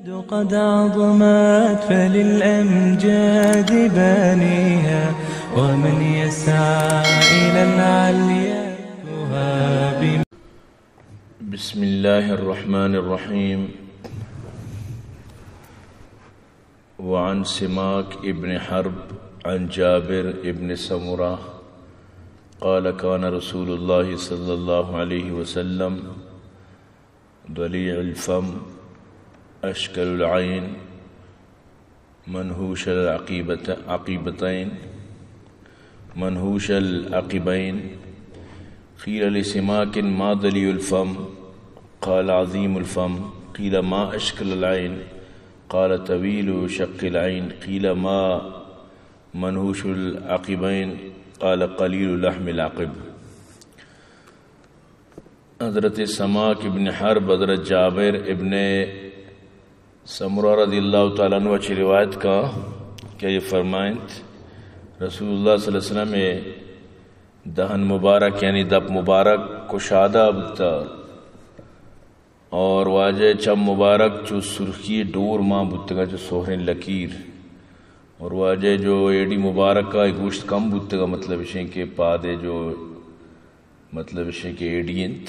قد عظمت فللأمجاد بانيها، ومن يسعى إلى العليا يهاب. بسم الله الرحمن الرحيم. وعن سماك ابن حرب عن جابر ابن سمرة قال: كان رسول الله صلى الله عليه وسلم ضليع الفم، أشكل العين، منهوش العقيبة-، عقيبتين، منهوش العقبين. قيل لسماك: ما ضليع الفم؟ قال: عظيم الفم. قيل: ما أشكل العين؟ قال: طويل شق العين. قيل: ما منهوش العقبين؟ قال: قليل لحم العقب. حضرت سماک ابن حرب حضرت جابر ابن سمرہ رضی اللہ تعالی عنہ چی روایت کا کہ یہ فرمائنت، رسول اللہ صلی اللہ علیہ وسلم دہن مبارک یعنی دپ مبارک کشادہ بوتا اور واجہ چم مبارک چو سرخی ڈور ماں بوتگا، چو سہریں لکیر، اور واجہ جو ایڈی مبارک کا گوشت کم بوتگا، مطلب اشیں کہ پادے جو مطلب اشیں کہ ایڈی انت،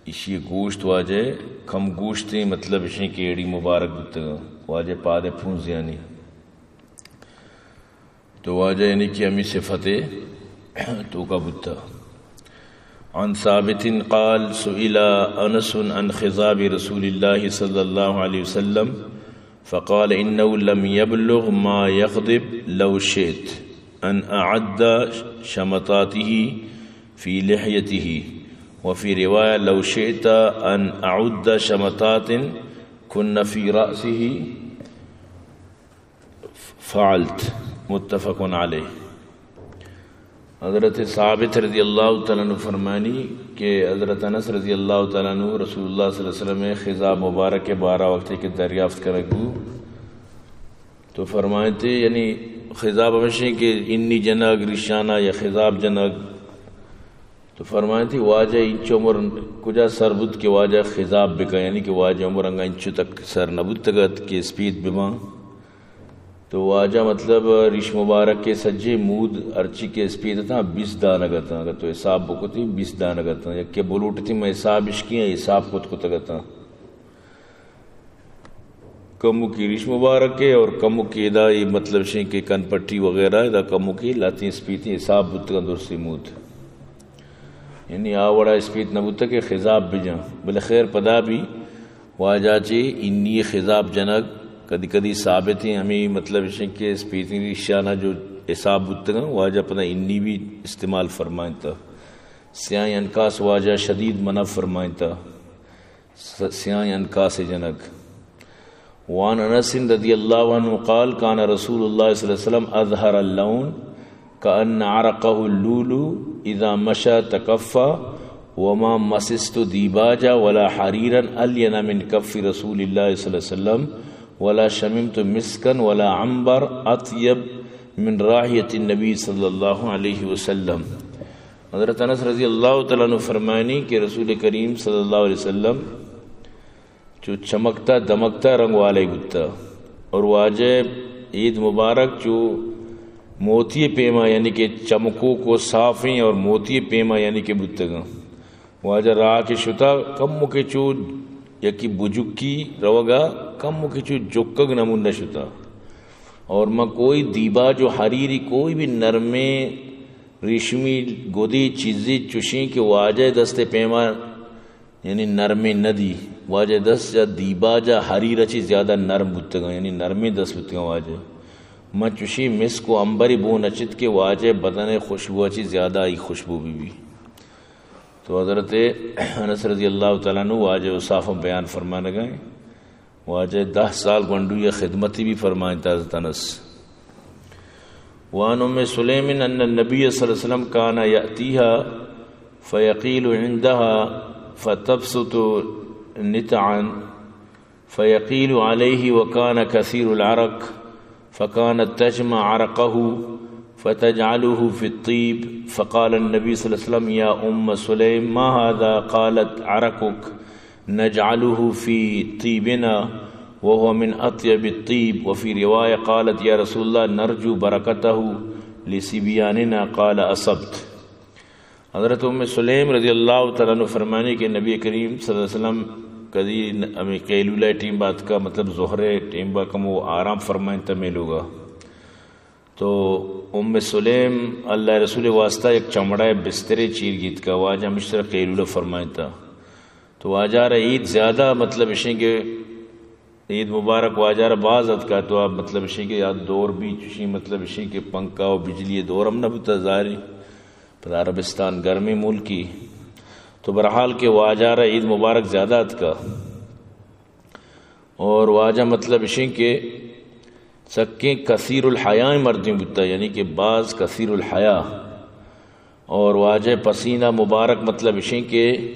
اشی گوشت واجہ کم گوشت ہیں، مطلب اشیں کہ ایڈی مبارک بوتگا، واجہ پادے پھونزیانی۔ تو واجہ یعنی کہ ہمی صفت توکا بوتا۔ عن ثابت قال: سئل أنس عن خضاب رسول الله صلى الله عليه وسلم فقال: إنه لم يبلغ ما يغضب، لو شئت أن أعد شمطاته في لحيته، وفي رواية: لو شئت أن أعد شمطات كن في رأسه فعلت، متفق علیہ۔ حضرت ثابت رضی اللہ تعالی عنہ فرمانی کہ حضرت انس رضی اللہ تعالی عنہ رسول اللہ صلی اللہ علیہ وسلم خضاب مبارک بارہ وقت کہ دریافت کنگ بو تو فرمائنتے، یعنی خضاب ہمیشیں کہ انی جنگ ریشانہ یا خضاب جنگ، تو فرمائنتی واجہ انچو عمر کجا سر بوت کہ واجہ خضاب بکن، یعنی کہ واجہ عمر انگا انچو تک سر نہ بوتگت کہ اسپیت بباں۔ تو واجہ مطلب ریش مبارک کے سجے مود ہرچی کہ اسپیت اتاں بیست دانگ اتاں، اگر تو حساب بکتی بیست دانگ اتاں، یک کہ بلوٹتی میں حساب اشکی ہیں، حساب کت کتگ اتاں۔ کموکی ریش مبارک ہے اور کموکی ادا یہ مطلب شیں کہ کن پٹی وغیرہ ادا کموکی لاتی اسپیتی حساب بوتگاں درستی موت، یعنی آ وڑا اسپیت نہ بوتگ کہ خضاب بجاں، بلے خیر پدا بھی واجہ چی انی خضاب جنگ کدی کدی ثابت ہیں، ہمیں مطلب شیں کہ اسپیتی ریشانہ جو حساب بوتگاں واجہ پدا انی بھی استعمال فرمائنتا۔ سیاہیں انکاس واجہ شدید منع فرمائنتا۔ س-، سیاہیں انکاسے جنگ۔ وعن انس رضی اللہ عنہ قال، كان رسول الله صلى الله عليه وسلم أزهر اللون كأن عرقه اللؤلؤ، إذا مشى تكفأ، وما مسست ديباجا ولا حريرا ألين من كف رسول الله صلى الله عليه وسلم، ولا شممت مسكا ولا عنبر أطيب من رائحة النبي صلى الله عليه وسلم۔ حضرت انس رضی اللہ تعالی عنہ فرمائنی کہ رسول کریم صلی اللہ علیہ وسلم چو چمکتا دمکتا رنگ والے بوتا، اور واجہ عید مبارک چو موتی پیما یعنی کہ چمکوک و صافیں اور موتی پیما یعنی کہ بوتگاں۔ واجہ راہ کہ شتا کموکے چو یکی بجکی روگا کموکے چو جکگ نمون نہ شتا، اور من کوئی دیباج و حریری کوئی بھی نرمیں ریشمی گدی چیزی چوشیں کہ واجہ دست پیما یعنی نرمیں ندی۔ واجہ دست یا دیباج ء حریر ء چی زیادہ نرم بوتگاں، یعنی نرمیں دست بوتگاں واجہ۔ من چوشیں مسک و عنبری بو نچت کہ واجہ بدن ء خوشبو ء چی زیادہ آئی خوشبو بی بی۔ تو حضرت انس رضی اللہ تعالی عنہ واجہ اوصاف بیان فرمانگا ہیں۔ واجہ دہ سال گونڈوی ء خدمتی بھی فرمائنتا حضرت انس۔ وعن أم سليم أن النبي صلى الله عليه وسلم كان يأتيها فيقيل عندها فتبسط نتعا فيقيل عليه وكان كثير العرق، فكانت تجمع عرقه فتجعله في الطيب، فقال النبي صلى الله عليه وسلم: يا أم سليم، ما هذا؟ قالت: عرقك نجعله في طيبنا، وهو من أطيب الطيب، وفي رواية قالت: يا رسول الله، نرجو بركته لصبياننا، قال: أصبت. حضرت ام سلیم رضی اللہ تعالیٰ عنہ فرمانی کہ نبی کریم صلی اللہ علیہ وسلم کدی ہمیں قیلولہ ٹیم با اتکا، مطلب ظہر ٹیم با کمو آرام فرمائیں تا میلوگا۔ تو ام سلیم اللہ رسول واسطہ یک چمڑا بسترے چیر گیت کا، واجہ ہمش سرا قیلولہ فرمائیں تا۔ تو واجہ را عید زیادہ، مطلب اشیں کہ عید مبارک واجہ را باز اتکا، تو آ مطلب اشیں کہ آ دور بھی چشیں، مطلب اشیں کہ پنکھا و بجلی دور ہم نہ بوتا ظاہری، پدا عربستان گرمی ملکی۔ تو بہرحال کہ واجہ را عید مبارک زیادہ اتکا۔ اور واجہ مطلب اشیں کہ سکیں کثیر الحیاء مردم بوتا، یعنی کہ باز کثیر الحیاء۔ اور واجہ پسینہ مبارک مطلب اشیں کہ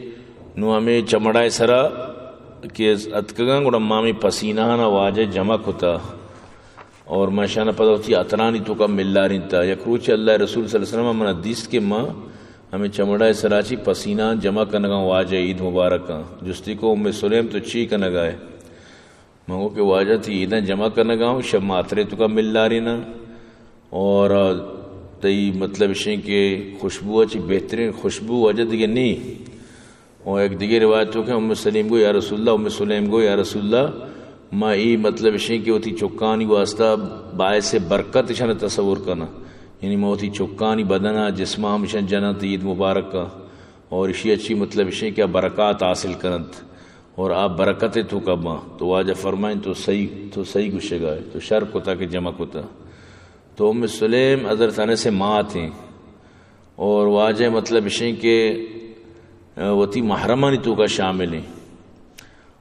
نو ہمیں چمڑائے سرا کہ اتکگاں، گڑا ما ہمیں پسینہ نا واجہ جمع کتا اور ما شان پدا وتی عطرانی توکا ملارینتا۔ یک روچ اللہ رسول صلی اللہ علیہ وسلم منا دیست کہ ما ہمیں چمڑائے سرا چی پسینہ جمع کنگاں واجہ عید مبارکاں۔ جستی کو ام سلیم تو چی کنگائے؟ من گو کہ واجہ تئی عیداں جمع کنگا ہوں، شہ ماترے توکا ملارینا اور تئی مطلب اشیں کہ خوشبو چی بہترین خوشبو واجہ دیگہ نی۔ اور ایک دیگہ روایت تو کہ ام سلیم گو یا رسول اللہ، ام سلیم گو یا رسول اللہ، ما ای مطلب اشیں کہ وتی چکانی واسطہ باعث برکت اشان تصور کنا، یعنی ما وتی چکانی بدنا جسمہ ہم اشان جناں تئی عید مبارک کا۔ اور اشی اچھی مطلب اشیں کہ آ برکات حاصل کننت اور آ برکت توکا باں۔ تو واجہ فرمائیں تو صحیح، تو صحیح گشگائے، تو شر کتا کہ جمع کتا۔ تو ام سلیم حضرت انس مات ہیں اور واجہ مطلب اشیں کہ، آ، وتی محرمانی توکا شامل ہیں۔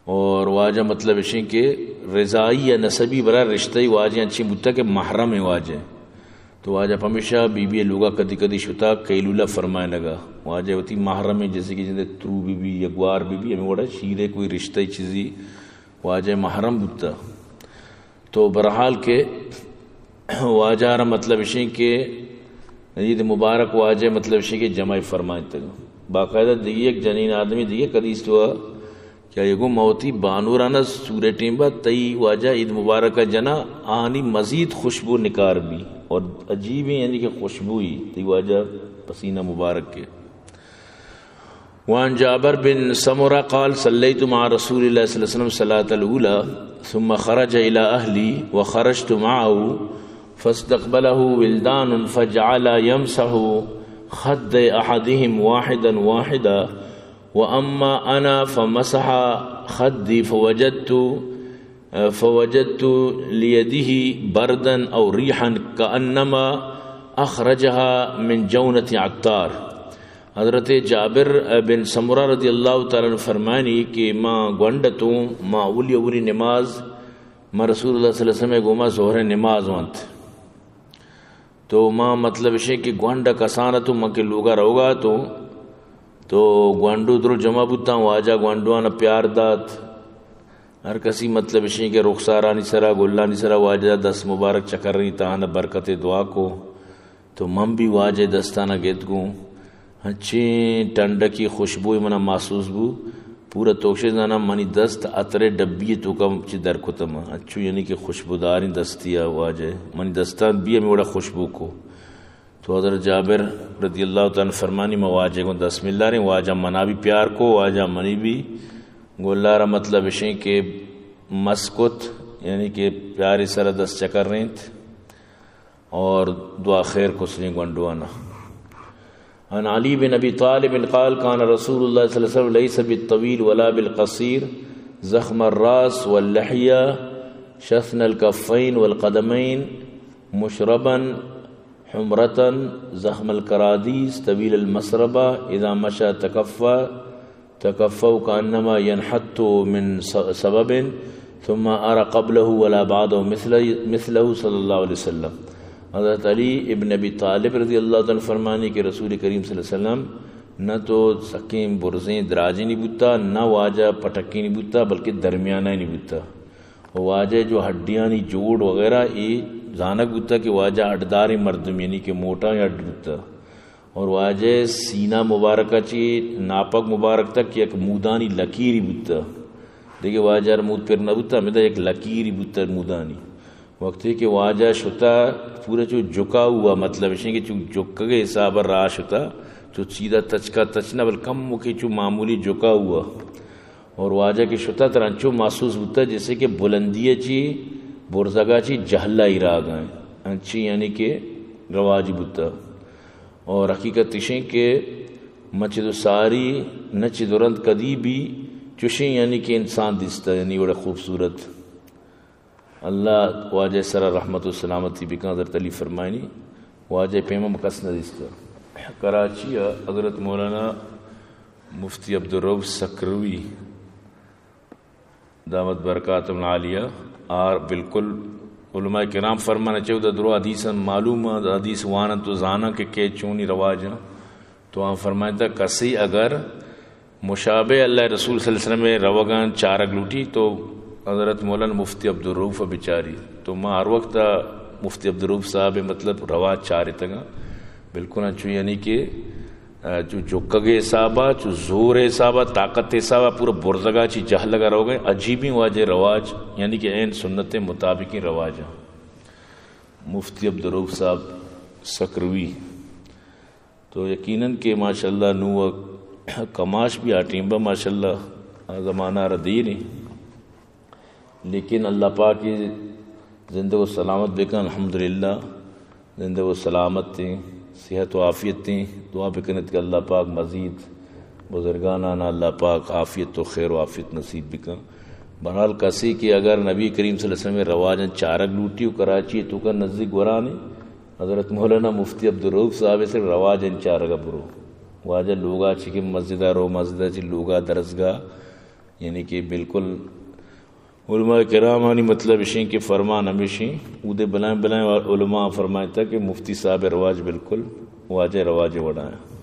اور واجہ مطلب اشیں کہ رضائی یا نسبی برا رشتہ ہی واجہ انچیں بوتا کہ محرم ہیں واجہ۔ تو واجہ پمیشا بی بی لوگا کدی کدی شتا قیلولہ فرمائنگا۔ واجہ وتی محرم ہیں، جیسے کہ جندے ترو بی بی یا گوار بی بی، ہمیں وڑا شیرے کوئی رشتہ ہی چیزی واجہ محرم بوتا۔ تو بہرحال کہ واجہ را مطلب اشیں کہ عید مبارک واجہ مطلب اشیں کہ جمع فرمائیں تگا۔ باقاعدہ دیگہ یک جنین آدمی دیگہ کدیس تو کیا یہ گو موتی بانورانا سورے ٹیم با تئی واجہ عید مبارک جنا آنی مزید خوشبو نکار بھی اور عجیب ہیں یعنی کہ خوشبو ہی تئی واجہ پسینہ مبارک کے۔ وعن جابر بن سمرة قال: صليت مع رسول الله صلى الله عليه وسلم صلاة الأولى، ثم خرج إلى أهلي، وخرجت معه، فاستقبله ولدان، فجعلا يمسح خد أحدهم واحدا واحدا، وأما أنا فمسح خدي، فوجدت فوجدت ليده بردا أو ريحا كأنما أخرجها من جونة عطار۔ حضرت جابر بن سمرہ رضی اللہ تعالیٰ عنہ فرمانی کہ ما گونڈ اتوں، ما اولی اولی نماز ما رسول اللہ صلی اللہ علیہ وسلم گوما ظہر نماز وانت۔ تو ما مطلب اشیں کہ گونڈ کسان اتوں، من کہ لوگا روگا اتوں، تو گونڈو درو جمع بوتاں، واجہ گونڈوانا پیار دات۔ ہر کسی مطلب اشیں کہ رخسارانی سرا، گلانی سرا واجہ دست مبارک چکریں، تہانا برکت دعا کو۔ تو من بھی واجہ دستانا گت گوں۔ انچیں ٹنڈکی خوشبوئے منا محسوس بو۔ پورا توکشے زاناں منی دست عطرے ڈبی توکا چہ در کتم۔ انچو یعنی کہ خوشبوداریں دستی آ واجہ۔ منی دستان بھی ہمیں وڑا خوشبو کو۔ تو حضرت جابر رضی اللہ تعالیٰ عنہ فرمانی، ما واجہ گوں دست ملاریں، واجہ منا بھی پیار کو، واجہ منی بھی گلارا مطلب اشیں کہ مس کت، یعنی کہ پیاری سرا دست چکرینت۔ اور دعا خیر کسنی گونڈوانا۔ عن علي بن أبي طالب قال: كان رسول الله صلى الله عليه وسلم ليس بالطويل ولا بالقصير، زخم الرأس واللحية، شثن الكفين والقدمين، مشربا حمرة، زخم الكراديس، طويل المسربة، إذا مشى تكفى، تكفه كأنما ينحط من س-، سبب، ثم أرى قبله ولا بعده مثل-، مثله صلى الله عليه وسلم۔ حضرت علی ابن ابی طالب رضی اللہ تعالیٰ عنہ فرمانی کہ رسول کریم صلی اللہ علیہ وسلم نہ تو سکیں برزیں دراجے نہیں بوتا، نہ واجہ پٹکے نہیں بوتا، بلکہ درمیانہ نہیں بوتا۔ و واجہ جو ہڈیانی جوڑ وغیرہ اے زانگ بوتا کہ واجہ ہڈداریں مردم، یعنی کہ موٹا ہڈ بوتا۔ اور واجہ سینہ مبارکہ چی ناپگ مبارک تک یک مودانی لکیری بوتا۔ دگہ واجہ را مود پر نہ بوتا، ہمدا یک لکیری بوتا مودانی۔ وقتی کہ واجہ شتا، پورا چو جھکا ہوا، مطلب اشیں کہ چو جھکگ حساب راہ شتا، چو سیدھا تچکا تچ نہ، بل کموکے چو معمولی جھکا ہوا۔ اور واجہ کہ شتا ترا انچو محسوس بوتا جیسے کہ بلندی چی برزگا چی جہلا ایراگا ہیں۔ انچی یعنی کہ رواج بوتا۔ اور حقیقت اشیں کہ من چہ دو ساری نہ چہ درند کدی بھی چوشیں یعنی کہ انسان دیستا، یعنی وڑا خوبصورت۔ اللہ واجہ سرا رحمت و سلامتی بکن۔ حضرت علی فرمائنی، واجہ پیما کس نہ دیستا۔ کراچی ء حضرت مولانا مفتی عبدالرؤف سکروی دامت برکاتہم العالیہ، آ بالکل علماء کرام فرمان چہ اودا درو حدیث معلوم، حدیث وانن تو زانن کہ کے چونی رواج ہیں۔ تو آن فرمائتا، کسی اگر مشابہ اللہ رسول صلی اللہ علیہ وسلم روگان چارگ لوٹی تو حضرت مولانا مفتی عبدالرؤف بچاری۔ تو ما ہر وقت مفتی عبدالرؤف صاحب مطلب رواج چارتگا، بالکل انچو یعنی کہ آ، چو جھکگ حسابا، چو زور حسابا، طاقت حسابا، پورا برزگا چی جہلگا روگا ہیں۔ عجیبیں واجہ رواج، یعنی کہ عین سنت مطابقیں رواج ہیں۔ مفتی عبدالرؤف صاحب سکروی۔ تو یقیناً کہ ماشاءاللہ نو کماش بھی آ ٹیم با ماشاءاللہ آ زمانہ را دیر ہیں۔ لیکن اللہ پاک زندگ و سلامت بکن، الحمدللہ زندگ و سلامت ہیں، صحت و عافیت ہیں۔ دعا بکنت کہ اللہ پاک مزید بزرگانانا اللہ پاک عافیت و خیر و عافیت نصیب بکن۔ بہرحال کسی کہ اگر نبی کریم صلی اللہ علیہ وسلم رواجن چارگ لوٹی و کراچی تو کا نزدیک گورانی حضرت مولانا مفتی عبدالرؤف صاحب سے رواجن چارگ برو۔ واجہ لوگا چی کہ مسجدہ رو، مسجدہ چی لوگا درسگاہ، یعنی کہ بالکل علماء کرامانی مطلب اشیں کہ فرمان ہمیشیں، اودے بلائیں بلائیں علماء فرمائتا کہ مفتی صاحب رواج بالکل واجہ رواج وڑا ہیں۔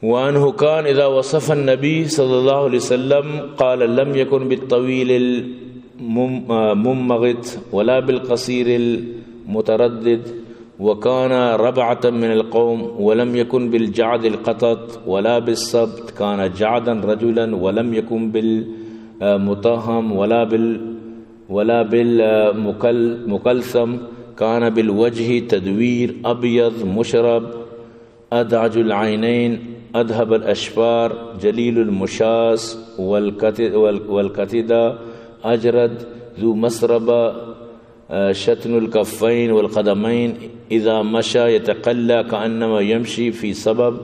وعنه كان إذا وصف النبي صلى الله عليه وسلم قال: لم يكن بالطويل المم-، آ، الممغط ولا بالقصير المتردد، وكان ربعة من القوم، ولم يكن بالجعد القطط ولا بالسبط، كان جعدا رجلا، ولم يكن بال-، آ، مطهم ولا بال-، ولا بال-، آ، مكل-، مكلثم، كان بالوجه تدوير، أبيض، مشرب، أدعج العينين، أدهب الأشفار، جليل المشاص، والكت-، وال-، والكتدة، أجرد، ذو مسربة، آ، شتن الكفين والقدمين، إذا مشى يتقلى كأنما يمشي في سبب،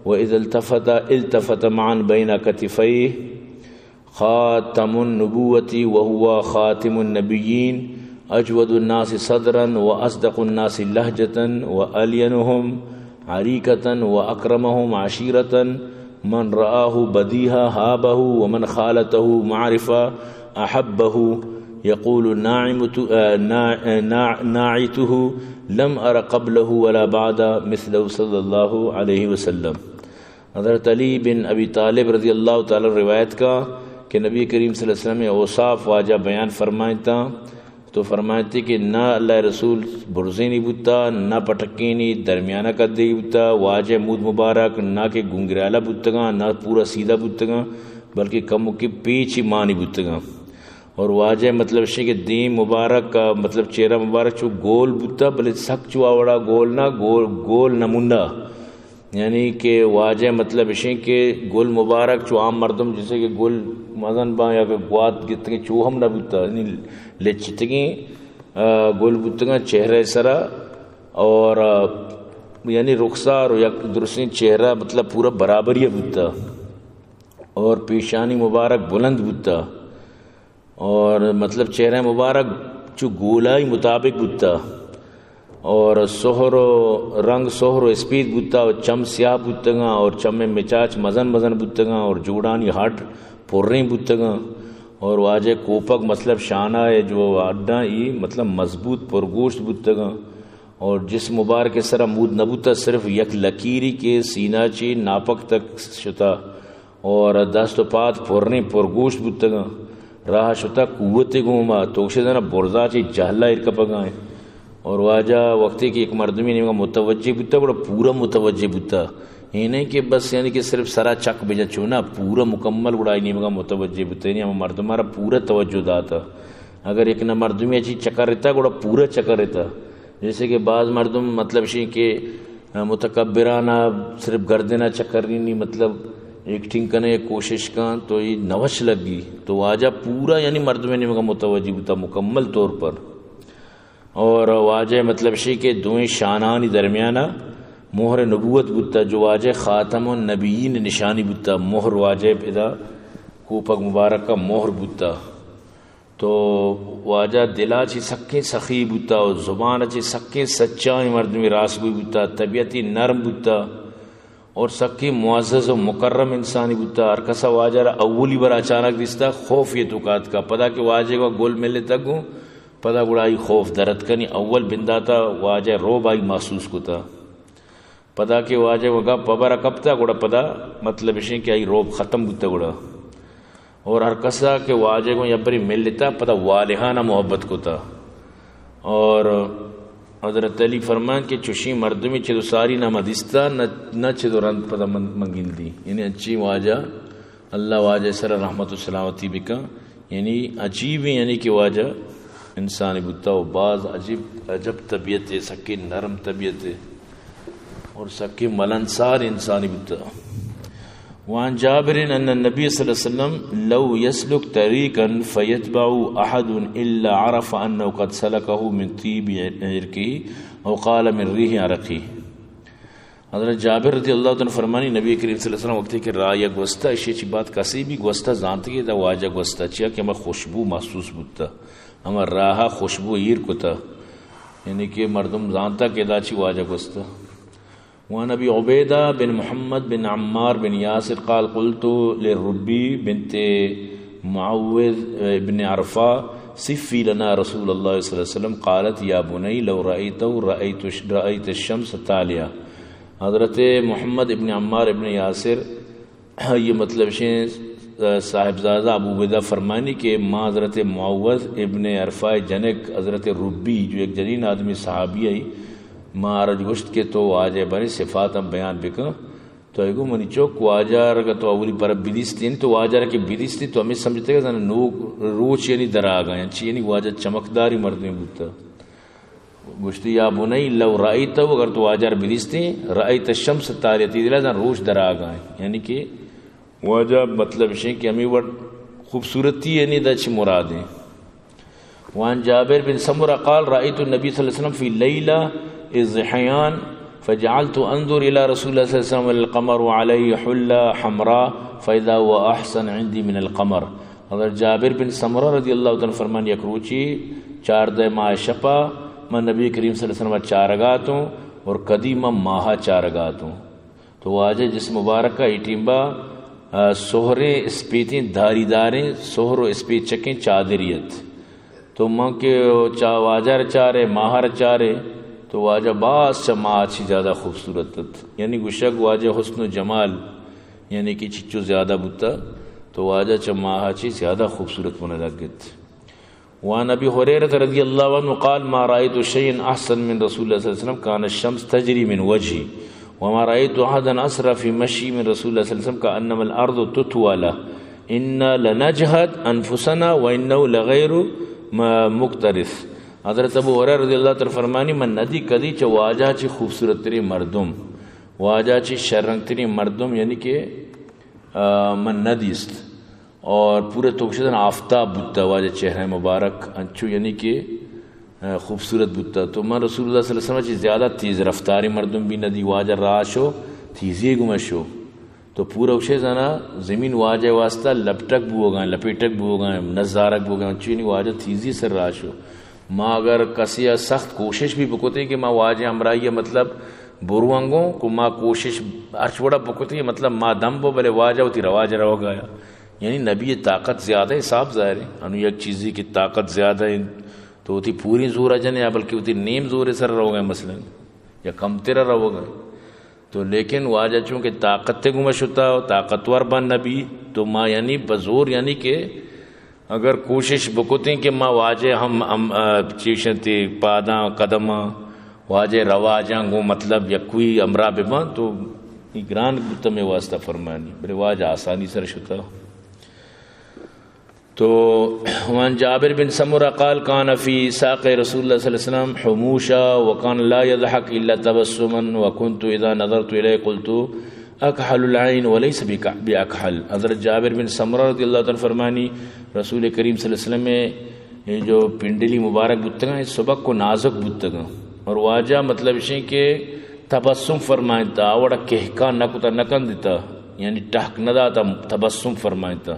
وإذا التفت التفت معا بين كتفيه، خاتم النبوة وهو خاتم النبيين، أجود الناس صدرا وأصدق الناس لهجة وألينهم عريكة وأكرمهم عشيرة، من رآه بديهة هابه ومن خالطه معرفة أحبه. يقول ناعمت-، آه، نا-، نا-، ناعته: لم أر قبله ولا بعده مثله صلى الله عليه وسلم. حضرت علی بن ابی طالب رضی اللہ تعالی عنہ روایت کا کہ نبی کریم صلی اللہ علیہ وسلم اوصاف واجہ بیان فرمائتا تو فرمائتے کہ نہ اللہ رسول برزینی بوتا، نہ پٹکینی درمیانہ قدی بوتا، واجہ مود مبارک نہ کہ گنگرالہ بوتگاں، نہ پورا سیدھا بوتگاں، بلکہ کموکے پیچی مانی بوتگاں۔ اور واجہ مطلب شے کہ دیم مبارک کا مطلب چہرہ مبارک چو گول بوتا، بلے سک چو آوڑا گول نہ، گول، گول نمونہ۔ یعنی کہ واجہ مطلب اشیں کہ گل مبارک چو عام مردم جیسے کہ گل مزن باں یا کہ گوات گتگیں چو ہم نہ بوتا، یعنی لچتگیں، آ، گل بوتگاں چہرہ سرا اور، آ، یعنی رخسار و یک درستیں چہرہ مطلب پورا برابری بوتا اور پیشانی مبارک بلند بوتا۔ اور مطلب چہرہ مبارک چو گولائی مطابق بوتا اور سہر و رنگ سہر و اسپید بوتا اور چم سیاہ بوتگاں اور چم مچاچ مزن مزن بوتگاں اور جوڑانی ہڈ پریں بوتگاں اور واجہ کوپگ مطلب شانہ ہے جو ہڈاں ای مطلب مضبوط پرگوشت بوتگاں اور جسم مبارک سرا مود نبوتا، صرف یک لکیری کہ سینہ چی ناپک تک شتا۔ اور دست و پاد پریں پرگوشت بوتگاں۔ راہ شتا قوت گوما، توکشے دنا برزا چی جہلا ایر کپگا ہیں۔ اور واجہ وقتی کہ ایک مردمی نیمگا متوجہ بوتا، گڑا پورا متوجہ بوتا اے نہ کہ بس یعنی کہ صرف سرا چک بجا چونا، پورا مکمل گڑا آئی نیمگا متوجہ بوتا، یعنی ہما مردم را پورا توجہ داتا۔ اگر یک نہ مردمی چی چکر رہتا، گڑا پورا چکر رہتا۔ جیسے کہ بعض مردم مطلب شی کہ متکبرانہ صرف گردنا چکر نہیں، مطلب ایکٹنگ کنے کوشش کن تو یہ نوش لگی، تو واجہ پورا یعنی مردم نیمگا متوجہ بوتا مکمل طور پر۔ اور واجہ مطلب شی کہ دوئیں شانانی درمیانا مہر نبوت بوتا، جو واجہ خاتم النبیین نشانی بوتا، مہر واجہ پدا کوپگ مبارک کا مہر بوتا۔ تو واجہ دلا چی سکیں سخی بوتا و زبان چی سکیں سچائیں مردمی راست گوئی بوتا، طبیعتی نرم بوتا۔ اور سکیں معزز و مکرم انسانی بوتا۔ ہر کسا واجہ را اولی بار اچانک دیستا، خوف یہ تو کاتکا۔ پدا کہ واجہ کو گل ملتا گوں، پدا گڑا آئی خوف درت کنی۔ اول بنداتا واجہ روب آئی محسوس کتا۔ پدا کہ واجہ کو گپ ببر کپتا، گڑا پدا مطلب اشیں کہ آئی روب ختم بوتا گڑا۔ اور ہر کسا کہ واجہ گوں یبری ملتا، پدا والہانا محبت کتا۔ اور حضرت علی فرمان کہ چوشیں مردمی چدو ساری نہ ما دیستا، نہ، نہ چدو رند پدا من، من گندی۔ یعنی انچیں واجہ، اللہ واجہ سر رحمت و سلامتی بکن۔ یعنی عجیب، یعنی کہ واجہ انسانی بوتا و باز عجیب، عجب طبیعت ہے، سکیں نرم طبیعت ہے۔ اور سکیں ملنسار انسانی بوتا۔ وعن جابر أن النبي صلى الله عليه وسلم لو يسلك طريقا فيتبعه أحد إلا عرف أنه قد سلكه من طيب عرقه، أو قال من ريح عرقه۔ حضرت جابر رضی اللہ تعالی عنہ فرمانی، نبی کریم صلی اللہ علیہ وسلم وقتی کہ راہ یا گوستا، اشی چی بات کسی بھی گوستا زانتی کہ دا واجہ گوستا، چیا کہ ہما خوشبو محسوس بوتا، ہما راہ خوشبو ایر کتا، یعنی کہ مردم زانتا کہ دا چی واجہ گوستا۔ وعن أبي عبيدة بن محمد بن عمار بن ياسر قال: قلت للربيع بنت معوذ بن عرفاء: صفي لنا رسول الله صلى الله عليه وسلم. قالت: يا بني، لو رأيته رأيت، رأيت الشمس طالعة. حضرت محمد ابن عمار ابن یاسر، یہ مطلب شیں، صاحبزادہ ابو عبیدہ فرمانی کہ ما حضرت معوذ ابن عرفاء جنک حضرت ربی، جو یک جنین آدمی صحابی ہے، ما آرا گوشت کہ تو واجہ باریں صفات ہم بیان بکن۔ تو ایگو منی چوک، واجہ را کہ تو اولی پر بدیستی، یعنی تو واجہ را کہ بدیستی تو ہمیں سمجھتے کہ زن نوک روچ یعنی دراگا، یعنی چی، یعنی واجہ چمکداری مردمی بوتا۔ گوشتی: یا بنی لو رأیته، اگر تو واجہ را بدیستی، رأیت الشمس طالعة، دلا زن روچ دراگا، یعنی کہ واجہ مطلب شیں کہ ہمیں وڑ خوبصورتی یعنی دا چی مرادیں۔ وعن جابر بن سمرة قال: رأيت النبي صلى الله عليه وسلم في ليلة الضحيان فجعلت أنظر إلى رسول الله صلى الله عليه وسلم والقمر عليه حلة حمراء فإذا هو أحسن عندي من القمر. حضرت جابر بن سمرہ رضی اللہ تعالی عنہ فرمان، یک روچی چاردہ ماہ شپا من نبی کریم صلی اللہ علیہ وسلم چارگاتوں اور کدی من ماہ چارگاتوں۔ تو واجہ جسم مبارک ء اے ٹیمبا، آ، سہریں اسپیتیں داری داریں، سہر و اسپیت چکیں چادری ات۔ تو من کہ چا-، واجہ را چارے، ماہ را چارے، تو واجہ باز چہ ماہ چی زیادہ خوبصورت ات۔ یعنی گوشگ واجہ حسن و جمال، یعنی کہ چچو زیادہ بوتا، تو واجہ چہ ماہ چی زیادہ خوبصورت من لگت۔ وعن أبي هريرة رضي الله عنه قال: ما رأيت شيئا أحسن من رسول الله صلى الله عليه وسلم، كان الشمس تجري من وجهه، وما رأيت أحدا أسرع في مشيه من رسول الله صلى الله عليه وسلم، كأنما الأرض تطوى له، إنا لنجهد أنفسنا وإنه لغير م-، مكترث۔ حضرت ابو ہریرہ رضی اللہ تعالی فرمانی، من ندی کدی چہ واجہ چی خوبصورت ترین مردم، واجہ چی شررنگ ترین مردم، یعنی کہ، آ، من ندیست۔ اور پورے تو گوشے آفتاب بوتا، واجہ چہرہ مبارک انچو یعنی کہ، آ، خوبصورت بوتا۔ تو من رسول اللہ صلی اللہ علیہ وسلم چی زیادہ تیز رفتاری مردم بھی ندی، واجہ راہ شو، تیزی گمشو۔ تو پورا گوشے زنا زمین واجہ واسطہ لپٹک بوگا، لپیٹک بوگا، نزارک بوگا، انچو یعنی واجہ تیزی سر راہ شو۔ ما اگر کسی ء سخت کوشش بھی بکتیں کہ ما واجہ ہمراہی ء مطلب بروانگوں، کو ما کوشش ہرچ وڑا بکتیں، مطلب ما دم بو، بلے واجہ وتی رواج روگا یا۔ یعنی نبی ء طاقت زیادہ ہے، صاف ظاہر ہے۔ انو یک چیزی کہ طاقت زیادہ ہے، تو وتی پوری زور جنے یا بلکہ وتی نیم زور سر روگا، مثلاً، یا کمتر روگا۔ تو لیکن واجہ چونکہ طاقت گوما شتا و طاقتور بن نبی، تو ما یعنی بزور یعنی کہ اگر کوشش بکتیں کہ ما واجہ ہم، ہم، آ، چیشنتی پاداں، قدماں، واجہ رواجاں گوں مطلب یکوئی ہمراہ بباں، تو اے گران بوتہ مئے واسطہ فرمانی، بلے واجہ آسانی سر شتہ۔ تو وعن جابر بن سمرہ قال كان في ساق رسول الله صلى الله عليه وسلم حموشا وكان لا يضحك إلا تبسما وكنت إذا نظرت إليه قلت أكحل العين وليس بك-، بأكحل۔ حضرت جابر بن سمرہ رضی اللہ تعالی عنہ فرمانی، رسول کریم صلی اللہ علیہ وسلم ءِ اے جو پنڈلی مبارک بوتگاں، اے سبک و نازک بوتگاں۔ اور واجہ مطلب اشیں کہ تبسم فرمائنتا، آ وڑا کہکا نہ کتا، نہ کندتا، یعنی ٹہک نہ داتا، تبسم فرمائنتا۔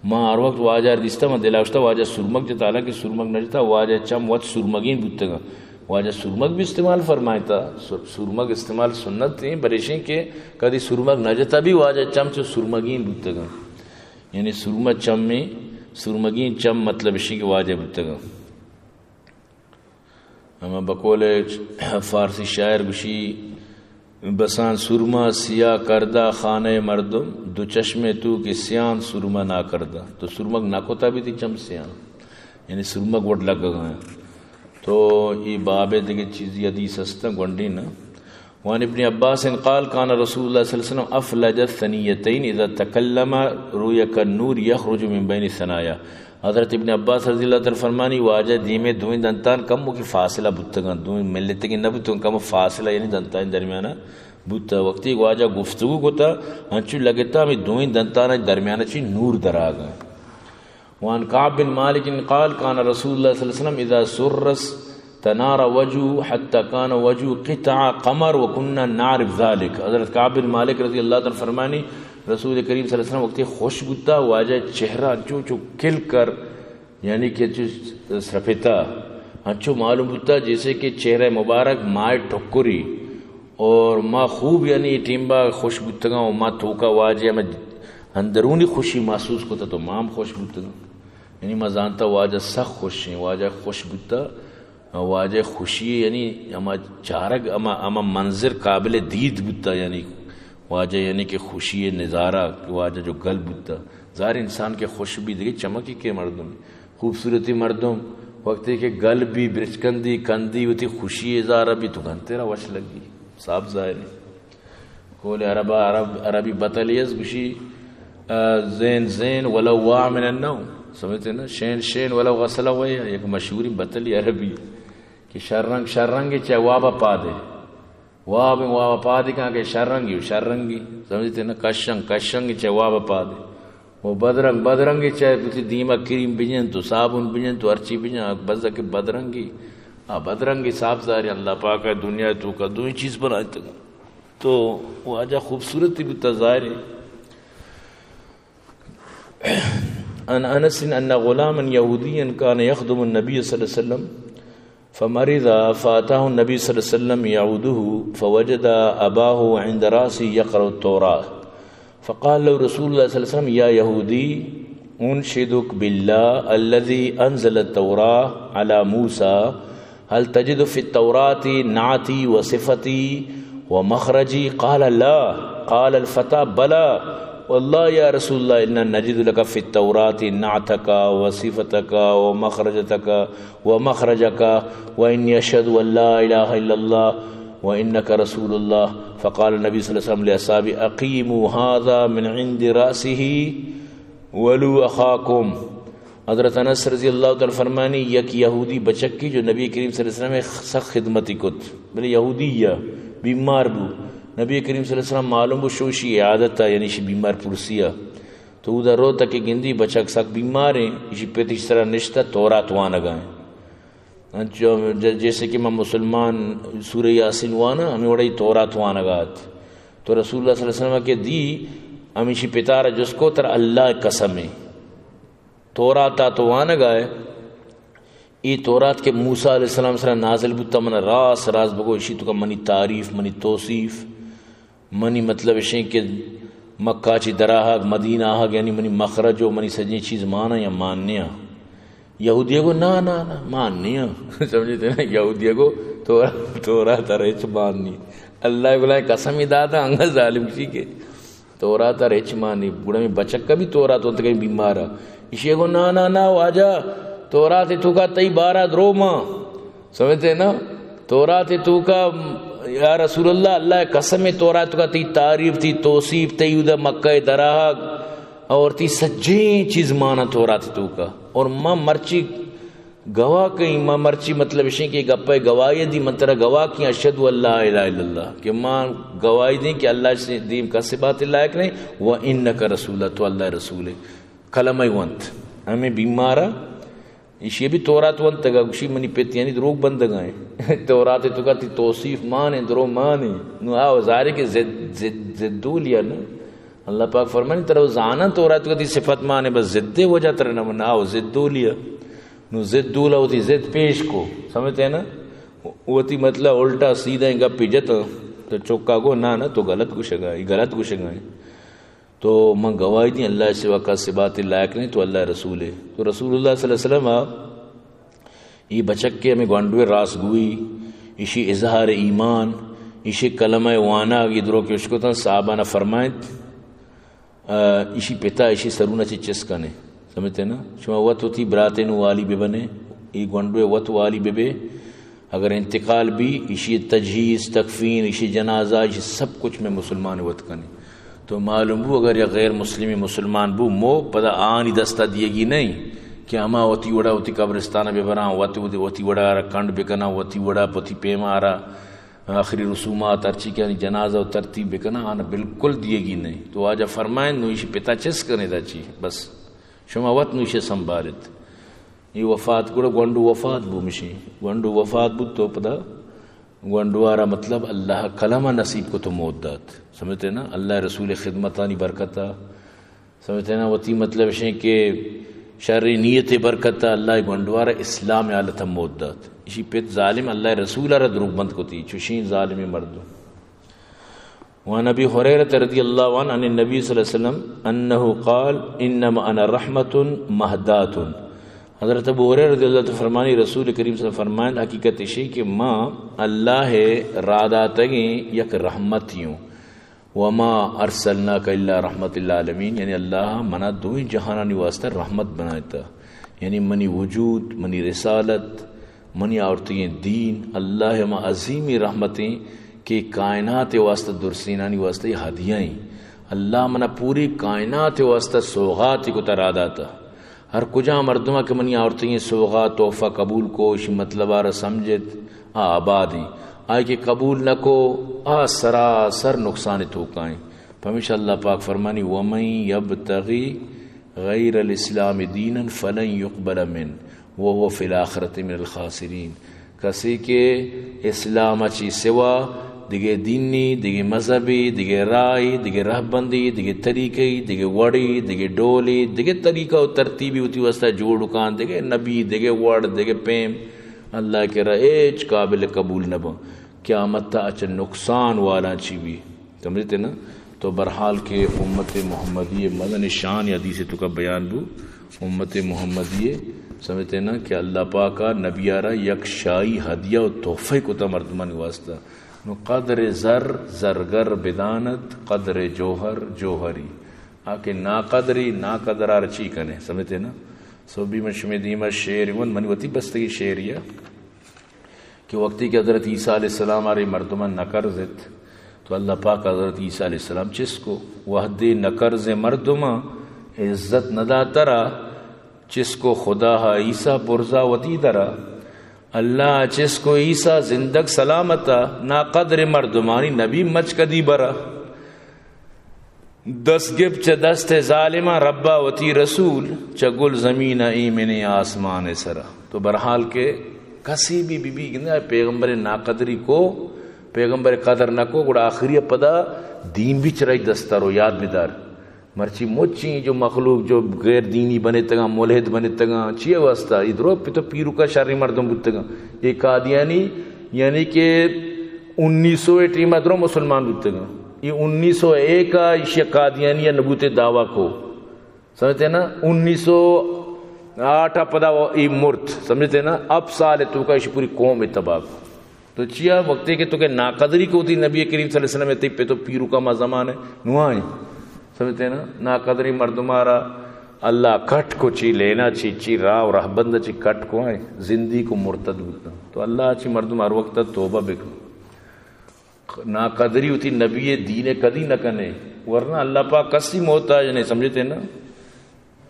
ما ہر وقت واجہ ءَ دیستا، ما دلا گوشتا واجہ سرمگ جتا، حالانکہ سرمگ نہ جتا، واجہ چم وت سرمگین بوتگاں۔ واجہ سرمگ بھی استعمال فرمائنتا، سر-، سرمگ استعمال سنت ایں، بلے اشیں کہ کدی سرمگ نہ جتا بھی واجہ چم چو سرمگین بوتگاں۔ یعنی سرمہ چم ایں، سرمگین چم مطلب اشیں کہ واجہ بوتگاں۔ ہما بقول فارسی شاعر گوشی، بسان سرمہ سیاہ کردہ خانہ مردم، دو چشم تو کہ سیان سرمہ ناکردہ۔ تو سرمگ نہ کتا بھی تئی چم سیان، یعنی سرمگ وڑ لگگا ہیں۔ تو اے باب ءَ دگہ چیزی حدیث ہستاں، گونڈیں نا۔ وعن ابن عباس قال كان رسول الله صلى الله عليه وسلم أفلج الثنيتين إذا تكلم رؤي كالنور يخرج من بين ثناياه۔ حضرت ابن عباس رضی اللہ تعالی فرمانی، واجہ دیمے دوئیں دنتان کم کہ فاصلہ بوتگاں، دوئیں ملتگیں نہ بوتگاں، کم فاصلہ یعنی دنتان درمیانہ بوتا۔ وقتی واجہ گفتگو کتا، انچو لگتا ہمیں دوئیں دنتان درمیانہ چی نور دراگا۔ وعن كعب بن مالك قال كان رسول الله صلى الله عليه وسلم إذا سر استنار وجهه حتى كان وجهه قطع قمر وكنا نعرف ذلك۔ حضرت کعب بن مالک رضی اللہ تعالی عنہ فرمانی، رسول کریم صلی اللہ علیہ وسلم وقتی خوش بوتا، واجہ چہرہ انچو چو کل کر، یعنی کہ چو سرپتا، انچو معلوم بوتا جیسے کہ چہرہ مبارک ماہ ٹکری۔ اور ما خوب یعنی ٹیمبا خوش بوتگاں و ما توکا واجہ ہمیں اندرونی خوشی محسوس کتا تو ما ہم خوش بوتگاں۔ یعنی ما زانتا واجہ سخ خوش ہیں، واجہ خوش بوتا، واجہ خوشی یعنی ہما چارگ، ہما، ہما منظر قابل دید بوتا، یعنی واجہ یعنی کہ خوشی نظارہ، واجہ جو گل بوتا۔ ظاہر انسان کہ خوش بھی دگہ چمکی کے مردم، خوبصورتی مردم، وقتی کہ گل بھی برچکندی، کندی، وتی خوشی اظہار بھی تو گھنتے را وش لگی، صاف ظاہر ہے۔ قول عرب، عرب، عربی بتلی است گوشی، آ، زین زین ولو واع من النوم۔ سمجھتے نا؟ شین شین ولو غسل ویا، یک مشہوری بتلی عربی کہ شررنگ شررنگی چہ واب پادے۔ واب واب پادے کہاں کہ شررنگی و شررنگی۔ سمجھتے نا؟ کشنگ کشنگی چہ واب پادے۔ و بدرنگ بدرنگی چہ وتی دیما کریم بجن تو صابن بجن تو ہرچی بجن، بس کہ بدرنگی۔ آ بدرنگی صاف ظاہر ہے، اللہ پاک ہے دنیا توکا دوئیں چیز بنائے تک۔ تو واجہ خوبصورتی بوتا ظاہر ہے۔ عن انس ان غلاما یہودیا کان یخدم النبی صلی اللہ علیہ وسلم فمرض فاتاه النبی صلی اللہ علیہ وسلم یعوده فوجد اباه عند راسه یقرأ التوراة فقال له رسول الله صلی اللہ علیہ وسلم یا یہودی انشدک بالله الذي انزل التوراة على موسى هل تجد في التوراة نعتي وصفتي ومخرجي؟ قال: لا. قال الفتى: بلى والله يا رسول الله، إنا نجد لك في التوراة نعتك وصفتك ومخرجتك ومخرجك، وإني أشهد أن لا إله إلا الله وإنك رسول الله. فقال النبي صلى الله عليه وسلم لأصحابه: أقيموا هذا من عند رأسه ولوا أخاكم. حضرت انس رضی اللہ تعالی فرمانی، یک یہودی بچکی جو نبی کریم صلی اللہ علیہ وسلم سخت خدمتی کت، بلے یہودی یا بیمار بو۔ نبی کریم صلی اللہ علیہ وسلم معلوم بو شو شی عادت، یعنی شی بیمار پرسیا۔ تو اودا رو تک گندی بچک سخت بیمار ہیں، اشی پت اشی سرا نشتہ تورات وانگا ہیں۔ انچو ج-، جیسے کہ من مسلمان سورہ یاسین وانا، ہمیں وڑا ای تورات وانگا ات۔ تو رسول اللہ صلی اللہ علیہ وسلم کہ دی، ہمیشی پتارا جس کو تر اللہ قسم ہے۔ تورات ءَ تو وانگ ءَ ئے، اے تورات کہ موسیٰ علیہ السلام سرا نازل بوتا، من راس راس بگو، اشی توکا منی تعریف، منی توصیف، منی مطلب اشیں کہ مکہ چی درآہگ، مدینہ آہگ، یعنی منی مخرج و منی سجیں چیز مانا یا مان نیا؟ یہودی گو نا، نا، نا، مان نیا۔ سمجھتے نا؟ یہودی گو تو، تورات ءَ ہچ مان نی۔ اللہ بلائیں قسم ہی داتا، انگا ظالم کسی کے۔ تورات ءَ ہچ مان نی، گڑا ہمے بچک ءَ بھی تورات وانتگ، بیمار ءَ۔ ایشی ءَ گو، نا، نا، نا، واجہ، تورات ءِ توکا تئی بارہ درو مان۔ سمجھتے نا؟ تورات ءِ توکا یا رسول اللہ، اللہ ءِ قسم، تورات کا تئی تعریف، تئی توصیف، تئی اودا مکہ ءِ دراہگ اور تئی سجیں چیز مانا تورات توکا۔ اور ما مرچی گواہ کئیں، ما مرچی مطلب اشیں کہ گپ ءِ گواہی دی، من ترا گواہ کئیں، اشہد ان لا الہ الا اللہ، کہ ما گواہی دیں کہ اللہ سے دیم کس عبادت لائق نہیں، و انک رسول اللہ، تو اللہ ءِ رسول ئے۔ کلمہ ونت۔ ہمیں بیمارا ایشی بھی تورات ونتگا، گوشی منی پت یعنی دروگ بندگا ہیں۔ تورات توکا تئی توصیف مان ہیں، درو مان ہیں۔ نو آو ظاہر ہے کہ ضد، ضد، ضد لیا نا۔ اللہ پاک فرمانی، ترا زاناں تورات توکا تئی صفت مان ہیں، بس ضد وجہ ترا نہ من، آو ضد لیا۔ نو ضد دولا وتی ضد پیش کو، سمجھتے ہیں نا؟ وتی مطلب الٹا سیدھا گپ جتا، تو چکا کو، نہ، نہ، تو غلط گوشگا، یہ غلط گوشگا ہے۔ تو من گواہی دیں اللہ سوا کس عبادت لائق نہیں، تو اللہ رسول ہے۔ تو رسول اللہ صلی اللہ علیہ وسلم آ، یہ بچک کے ہمیں گونڈوے راست گوئی، ایشی اظہار ایمان، ایشی کلمہ وانا، یہ درو کے اشکتن صحابہ نہ فرمائیں۔ آ، ایشی پتا ایشی سرونا چی چس کنے۔ سمجھتے نا؟ شما وت وتی براتین والی ببنے، ای گونڈوے وت والی ببے۔ اگر انتقال بی، ایشی تجہیز، تکفین، ایشی جنازہ، ایشی سب کچھ میں مسلمان وت کنے۔ تو معلوم بو اگر یا غیر مسلمی مسلمان بو، مو پدا آنی دستا دیگی نہیں کہ اما وتی وڑا وتی قبرستان ببراں، وت وتی، وتی وڑا را کنڈ بکناں، وتی وڑا وتی پیما را آخری رسومات ہرچی کہ آنی جنازہ و ترتیب بکناں، آنا بالکل دیگی نہیں۔ تو واجہ فرمائیں، نو ایشی پتا چس کنے دا چی، بس شما وت نو ایشی سنبھالت۔ یہ وفات گڑا گونڈو وفات بو مشی۔ گونڈو وفات بو تو پدا گونڈوارا مطلب اللہ کلمہ نصیب کو تو موت دات۔ سمجھتے نا؟ اللہ رسول خدمتانی برکتا سمجھتے نا، وتی مطلب اشیں کہ شر نیت برکت اللہ گونڈوار اسلام حالت ہم موت دات۔ اشی پت ظالم اللہ رسول را دروگ بند کتی، چوشیں ظالم مردم۔ وعن ابی ہریرہ رضی اللہ عنہ عن النبی صلی اللہ علیہ وسلم انہ قال، انما انا رحمت مہدات۔ حضرت ابو ہریرہ رضی اللہ عنہ فرمانی، رسول کریم صلی اللہ علیہ وسلم فرمائند، حقیقت اشی کہ ما اللہ را داتگیں یک رحمتی ہوں۔ وما ارسلناک الا رحمت للعالمین، یعنی اللہ منا دوئیں جہانانی واسطہ رحمت بنائتا۔ یعنی منی وجود، منی رسالت، منی آورتگیں دین، اللہ ہما عظیمی رحمتیں کہ کائنات واسطہ درسینانی واسطہ یہ ہدیہ ہیں۔ اللہ منا پوری کائنات واسطہ سوغات کتا را داتا۔ ہر کجا مردماں کہ منی آورتگیں سوغات، تحفہ قبول کو، اشی مطلب آرا سمجھت، آ آباد ہیں۔ آئی کہ قبول نہ کو، آ سراسر نقصان توکا ہیں۔ پمیشا اللہ پاک فرمانی، ومن یبتغی غیر الاسلام دینا فلن یقبل منہ وہو فی الآخرۃ من الخاسرین۔ کسے کہ اسلام ءَ چہ سوا دگہ دینی، دگہ مذہبی، دگہ راہی، دگہ رہبندی، دگہ طریقی، دگہ وڑی، دگہ ڈولی، دگہ طریقہ و ترتیبی وتی واسطہ جوڑ کان، دگہ نبی، دگہ وڑ، دگہ پیم، اللہ ءِ کرا ہچ قابل قبول نہ باں۔ قیامت ءَ اچ نقصان والاں چی بی؟ سمجھتے نا؟ تو بہرحال کہ امت محمدی مزن شان حدیث توکا بیان بو۔ امت محمدی، سمجھتے نا، کہ اللہ پاک ءَ نبی ءَ را یک شاہی ہدیہ و تحفہ کتا مردمانی واسطہ۔ نو قدر زر زرگر بدانت، قدر جوہر جوہری۔ آ کہ ناقدری، ناقدر آر چی کنے، سمجھتے نا؟ سو بی من شمے دیما شعر گون، منی وتی بستگی شعر یا کہ وقتی کہ حضرت عیسیٰ علیہ السلام آرے مردمان نکرزت، تو اللہ پاک حضرت عیسیٰ علیہ السلام چس کو؟ وہدے نکرز مردمان عزت نداترا، چس کو خدا ہا عیسیٰ برزا وتی درا۔ اللہ چس کو عیسیٰ زندگ سلامتا، ناقدر مردمانی نبی مچ کدی برا۔ دست گپت چہ دست ظالماں ربا وتی رسول، چہ گل زمین ءَ ایمنیں آسمان ءِ سرا۔ تو بہرحال کہ کسی بھی بی بی گندے پیغمبر ناقدری کو، پیغمبر قدر نہ کو، گڑا آخری پدا دین بھی چرائی دستا رو، یاد بدار۔ مرچی مچی جو مخلوق جو غیر دینی بنتگاں، ملحد بنتگاں، چیئے واسطہ؟ ای درو پہ تو پیروکا شریں مردم بوتگاں۔ اے قادیانی یعنی کہ انیس سو ٹیم ءَ درو مسلمان بوتگاں۔ ای انیس سو ایک ءَ ایشی قادیانی نبوت دعویٰ کو۔ سمجھتے نا؟ انیس سو آٹھ ءَ پدا ای مرت۔ سمجھتے نا؟ اب سال توکا ایشی پوری قوم تباہ کو۔ تو چیا وقتی کہ تو کہ ناقدری کو تھی نبی کریم صلی اللہ علیہ وسلم، تئی پہ تو پیروکا ما زمانے نوائیں۔ سمجھتے نا؟ ناقدری مردمارا اللہ کٹ کو، چی لینا چی، چی راہ و رہبند چی کٹ کو آئیں، زندگی کو مرتد بوتا۔ تو اللہ چی مردم ہر وقت توبہ بکن۔ ناقدری وتی نبی دین کدی نہ کنے، ورنہ اللہ پاک کسی محتاج نہیں، سمجھتے نا؟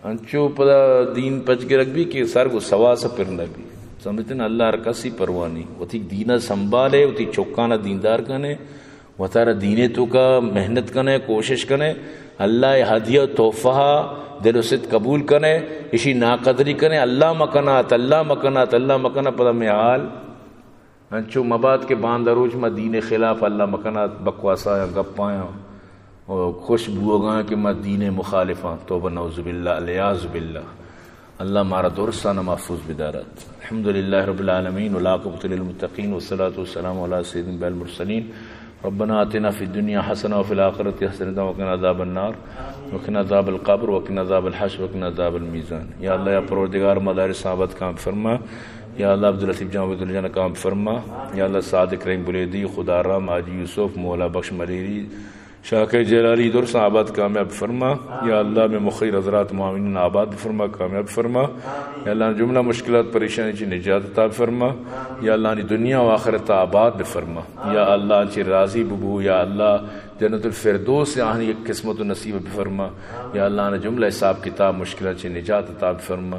انچو پدا دین پچ گرگ بی کہ سر گو سواس پر نہ بی۔ سمجھتے نا؟ اللہ ہر کسی پرواہ نہیں۔ وتی دین سنبھالے، وتی چکانا دیندار کنے، وتارا دین توکا محنت کنے، کوشش کنے، اللہ ہدیہ و تحفہ دل و ست قبول کنے، اشی ناقدری کنے، اللہ مکنات، اللہ مکنات، اللہ مکنات، پدا میں حال انچو مبات کہ باندا روچ ما دین خلاف اللہ مکنات، بکواسایاں گپایاں و خوش بوگاں کہ ما دین مخالفاں۔ توبہ نعوذ باللہ، العیاذ باللہ۔ اللہ مارا درسانا محفوظ بدارات۔ الحمدللہ رب العالمین، والعاقبۃ للمتقین، والصلاۃ والسلام علی سید المرسلین۔ ربنا آتنا فی الدنیا حسنہ وفی الآخرۃ حسنۃ وقنا عذاب النار۔ وقنا عذاب القبر، وقنا عذاب الحشر، وقنا عذاب المیزان۔ یا اللہ، یا پروردگار، مدارس آباد کام فرما۔ یا اللہ، عبداللطیف جان، عبداللہ جان کام فرما۔ یا اللہ، صادق رحیم بلیدی، خدا رام، حاجی یوسف، مولا بخش ملیری، شاکر جیلانی درس آباد کامیاب فرما۔ یا اللہ، میں مخیر حضرات معاونین آباد فرما، کامیاب فرما۔ یا اللہ، جملہ مشکلات پریشانی چی نجات عطا فرما۔ یا اللہ، آنی دنیا و آخرت آباد بفرما۔ یا اللہ، آنچی راضی ببو۔ یا اللہ، جنت الفردوس آہانی یک قسمت و نصیب بفرما۔ یا اللہ، آنا جملہ حساب کتاب مشکلات چی نجات عطا بفرما۔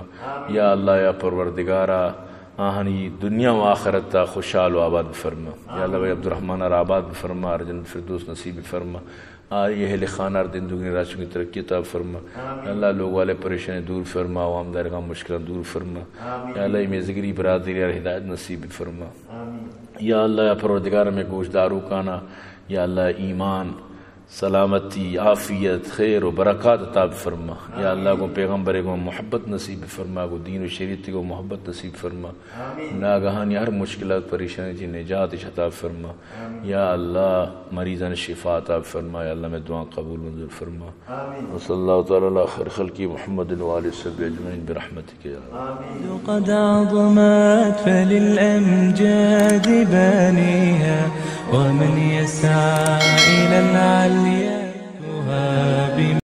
یا اللہ، یا پروردگارا، آہانی دنیا و آخرت تا خوشحال و آباد بفرما۔ یا اللہ، بھائی عبدالرحمن را آباد بفرما، آرا جنت الفردوس نصیب بفرما۔ آئی اہل خانہ را دین دگنی راچوں کی ترقی عطا فرما۔ یا اللہ، لوگ والے پریشانی دور فرما، عوام دارگاں مشکلات دور فرما۔ یا اللہ، اے میزگری برادری را ہدایت نصیب فرما۔ یا اللہ، یا پروردگار، میں گوش داروکانا، یا اللہ، ایمان، سلامتی، عافیت، خیر و برکات عطا فرما۔ یا اللہ، گوں پیغمبر گوں محبت نصیب فرما، گوں دین و شریعت گوں محبت نصیب فرما۔ ناگہانی ہر مشکلات پریشانی چی نجات اش عطا فرما۔ یا اللہ، مریضان شفا عطا فرما۔ یا اللہ، میں دعا قبول منظور فرما۔ وصلی اللہ تعالی علی خیر خلقی محمد و آلہ وصحبہ اجمعین برحمتک یا ارحم۔ قد عظمت فللأمجاد بانيها، ومن يسعى إلى العليا